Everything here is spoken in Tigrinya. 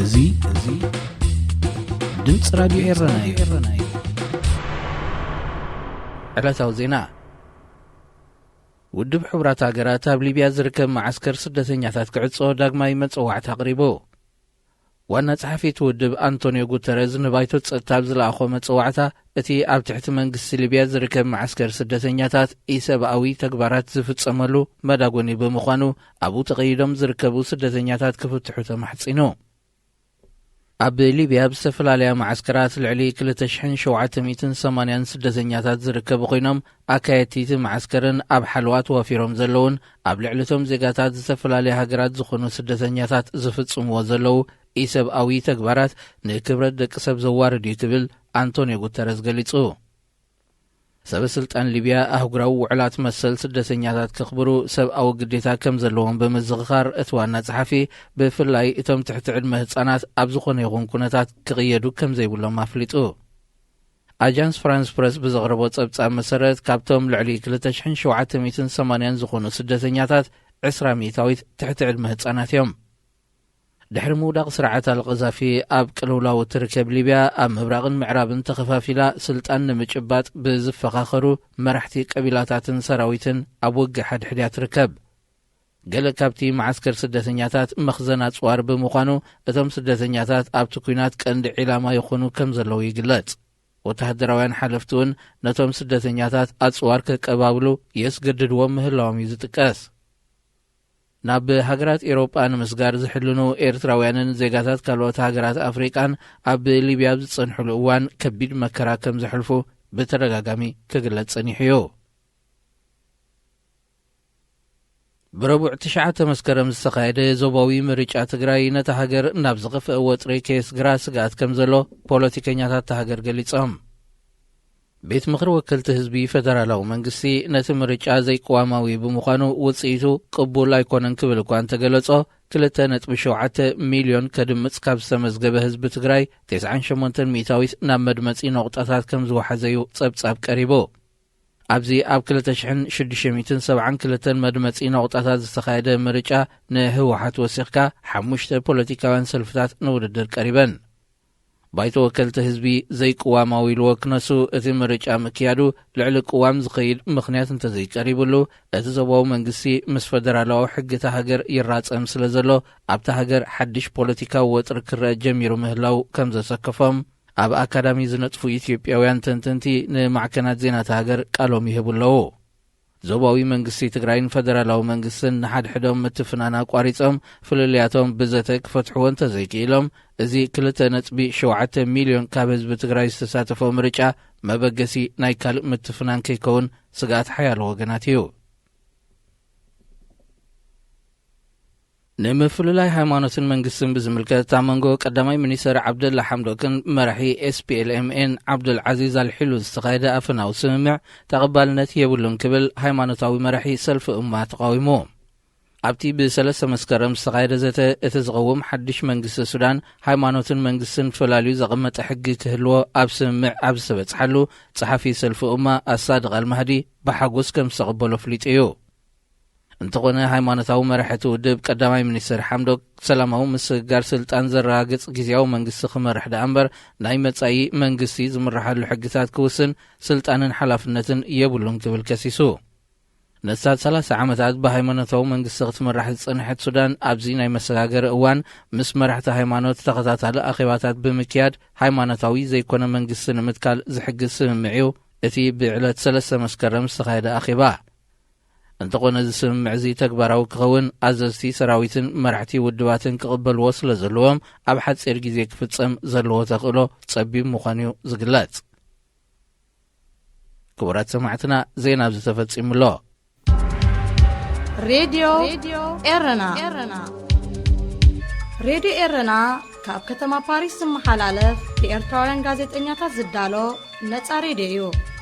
እዚ እዚ ድምፂ ራዲዮ ኤረና እዩ። ዕለታዊ ዜና። ውድብ ሕቡራት ሃገራት ኣብ ሊብያ ዝርከብ መዓስከር ስደተኛታት ክዕጾ ዳግማይ መጸዋዕታ ኣቕሪቡ። ዋና ጸሓፊ እቲ ውድብ ኣንቶኒዮ ጉተረዝ ንባይቶ ጸጥታ ኣብ ዝለኣኾ መጸዋዕታ፣ እቲ ኣብ ትሕቲ መንግስቲ ሊብያ ዝርከብ መዓስከር ስደተኛታት ኢሰብኣዊ ተግባራት ዝፍጸመሉ መዳጎኒ ብምዃኑ፣ ኣብኡ ተቐይዶም ዝርከቡ ስደተኛታት ክፍትሑ ተማሕጺኑ። ኣብ ሊብያ ኣብ ዝተፈላለያ መዓስከራት ልዕሊ ክልተ ሽሕን ሸውዓተ ሚእትን ሰማንያን ስደተኛታት ዝርከቡ ኮይኖም፣ ኣካየድቲ እቲ መዓስከርን ኣብ ሓለዋ ተዋፊሮም ዘለውን ኣብ ልዕሊ እቶም ዜጋታት ዝተፈላለያ ሃገራት ዝኾኑ ስደተኛታት ዝፍጽምዎ ዘለዉ ኢሰብኣዊ ተግባራት ንክብረት ደቂ ሰብ ዘዋርድ እዩ ክብል ኣንቶኒዮ ጉተረዝ ገሊጹ። ሰበ ስልጣን ሊብያ ኣህጉራዊ ውዕላት መሰል ስደተኛታት ከኽብሩ ሰብኣዊ ግዴታ ከም ዘለዎም ብምዝኽኻር፣ እቲ ዋና ጸሓፊ ብፍላይ እቶም ትሕቲ ዕድመ ህጻናት ኣብ ዝኾነ ይኹን ኩነታት ክቕየዱ ከም ዘይብሎም ኣፍሊጡ። ኣጃንስ ፍራንስ ፕረስ ብዘቕረቦ ጸብጻብ መሰረት፣ ካብቶም ልዕሊ ክልተ ሽሕን ሸውዓተ ሚእትን ሰማንያን ዝኾኑ ስደተኛታት፣ ዕስራ ሚእታዊት ትሕቲ ዕድመ ህጻናት እዮም። ድሕሪ ምውዳቕ ስርዓት ኣልቀዛፊ፣ ኣብ ቅልውላው እትርከብ ሊብያ ኣብ ምብራቕን ምዕራብን ተኸፋፊላ ስልጣን ንምጭባጥ ብዝፈኻኸሩ መራሕቲ ቀቢላታትን ሰራዊትን ኣብ ውግእ ሓድሕድያ ትርከብ። ገለ ካብቲ መዓስከር ስደተኛታት መኽዘን ኣጽዋር ብምዃኑ፣ እቶም ስደተኛታት ኣብቲ ኲናት ቀንዲ ዒላማ ይኾኑ ከም ዘለዉ ይግለጽ። ወተሃደራውያን ሓለፍቲ እውን ነቶም ስደተኛታት ኣጽዋር ከቀባብሉ የስገድድዎም ምህላዎም እዩ ዝጥቀስ። ናብ ሃገራት ኤውሮጳ ንምስጋር ዝሕልኑ ኤርትራውያንን ዜጋታት ካልኦት ሃገራት ኣፍሪቃን ኣብ ሊብያ ኣብ ዝጸንሕሉ እዋን ከቢድ መከራ ከም ዘሕልፉ ብተደጋጋሚ ክግለጽ ጸኒሑ እዩ። ብረቡዕ ትሽዓተ መስከረም ዝተኻየደ ዞባዊ ምርጫ ትግራይ ነታ ሃገር ናብ ዝኸፍአ ወጥሪ ከየስግራ ስግኣት ከም ዘሎ ፖለቲከኛታት እታ ሃገር ገሊጾም። ቤት ምኽሪ ወከልቲ ህዝቢ ፈደራላዊ መንግስቲ ነቲ ምርጫ ዘይቅዋማዊ ብምዃኑ ውጽኢቱ ቅቡል ኣይኮነን ክብል እኳ እንተገለጾ፣ ክልተ ነጥቢ ሸውዓተ ሚልዮን ከድምጽ ካብ ዝተመዝገበ ህዝቢ ትግራይ፣ ተስዓን ሸሞንተን ሚእታዊት ናብ መድመጺ ነቑጣታት ከም ዝወሓዘ እዩ ጸብጻብ ቀሪቡ። ኣብዚ ኣብ ክልተ ሽሕን ሽዱሽተ ሚእትን ሰብዓን ክልተን መድመጺ ነቑጣታት ዝተኻየደ ምርጫ፣ ንህወሓት ወሲኽካ ሓሙሽተ ፖለቲካውያን ሰልፍታት ንውድድር ቀሪበን። ባይቶ ወከልቲ ህዝቢ ዘይቅዋማዊ ኢልዎ ክነሱ፣ እቲ ምርጫ ምክያዱ ልዕሊ ቅዋም ዝኸይድ ምኽንያት እንተዘይቀሪብሉ፣ እቲ ዞባዊ መንግስቲ ምስ ፈደራላዊ ሕጊ እታ ሃገር ይራጸም ስለ ዘሎ፣ ኣብታ ሃገር ሓድሽ ፖለቲካዊ ወጥሪ ክረአ ጀሚሩ ምህላው ከም ዘሰከፎም ኣብ ኣካዳሚ ዝነጥፉ ኢትዮጵያውያን ተንተንቲ ንማዕከናት ዜና እታ ሃገር ቃሎም ይህቡ ኣለዉ። ዞባዊ መንግስቲ ትግራይን ፈደራላዊ መንግስትን ንሓድሕዶም ምትፍናን ኣቋሪጾም፣ ፍልልያቶም ብዘተ ክፈትሕዎ እንተዘይክኢሎም፣ እዚ ክልተ ነጥቢ ሸውዓተ ሚልዮን ካብ ህዝቢ ትግራይ ዝተሳተፎ ምርጫ መበገሲ ናይ ካልእ ምትፍናን ከይከውን ስግኣት ሓያሎ ወገናት እዩ። ንምፍልላይ ሃይማኖትን መንግስትን ብዝምልከት፣ ኣብ መንጎ ቀዳማይ ሚኒስተር ዓብደላ ሓምዶክን መራሒ ኤስ ፒ ኤል ኤም ኤን ዓብዱል ዓዚዝ ኣልሒሉ ዝተኻየደ ኣፈናዊ ስምምዕ ተቐባልነት የብሉን ክብል ሃይማኖታዊ መራሒ ሰልፊ እማ ተቓዊሙ። ኣብቲ ብሰለስተ መስከረም ዝተኻየደ ዘተ፣ እቲ ዝቐውም ሓድሽ መንግስቲ ሱዳን፣ ሃይማኖትን መንግስትን ፈላልዩ ዘቐመጠ ሕጊ ክህልዎ ኣብ ስምምዕ ኣብ ዝተበጽሓሉ፣ ጸሓፊ ሰልፊ እማ ኣሳድቕ ኣልማህዲ ብሓጎስ ከም ዝተቐበሎ ኣፍሊጡ እዩ። እንተኾነ፣ ሃይማኖታዊ መራሒ እቲ ውድብ፣ ቀዳማይ ሚኒስትር ሓምዶክ፣ ሰላማዊ ምስግጋር ስልጣን ዘረጋግጽ ግዝያዊ መንግስቲ ክመርሕ ደኣ እምበር፣ ናይ መጻኢ መንግስቲ ዝምርሓሉ ሕግታት ክውስን ስልጣንን ሓላፍነትን የብሉን ክብል ከሲሱ። ንሳት ሰላሳ ዓመታት ብሃይማኖታዊ መንግስቲ ክትምራሕ ዝጸንሐት ሱዳን፣ ኣብዚ ናይ መሰጋገሪ እዋን ምስ መራሕቲ ሃይማኖት ተኸታታሊ ኣኼባታት ብምክያድ፣ ሃይማኖታዊ ዘይኮነ መንግስቲ ንምትካል ዝሕግዝ ስምምዕ እዩ እቲ ብዕለት ሰለስተ መስከረም ዝተኻየደ ኣኼባ። እንተኾነ፣ እዚ ስምምዕ እዚ ተግባራዊ ክኸውን፣ ኣዘዝቲ ሰራዊትን መራሕቲ ውድባትን ክቕበልዎ ስለ ዘለዎም፣ ኣብ ሓጺር ግዜ ክፍጸም ዘለዎ ተኽእሎ ጸቢብ ምዃኑ እዩ ዝግለጽ። ክቡራት ሰማዕትና፣ ዜና ኣብዚ ተፈጺሙ ኣሎ። ሬድዮ ኤረና። ሬድዮ ኤረና ካብ ከተማ ፓሪስ ዝመሓላለፍ ብኤርትራውያን ጋዜጠኛታት ዝዳሎ ነጻ ሬድዮ እዩ።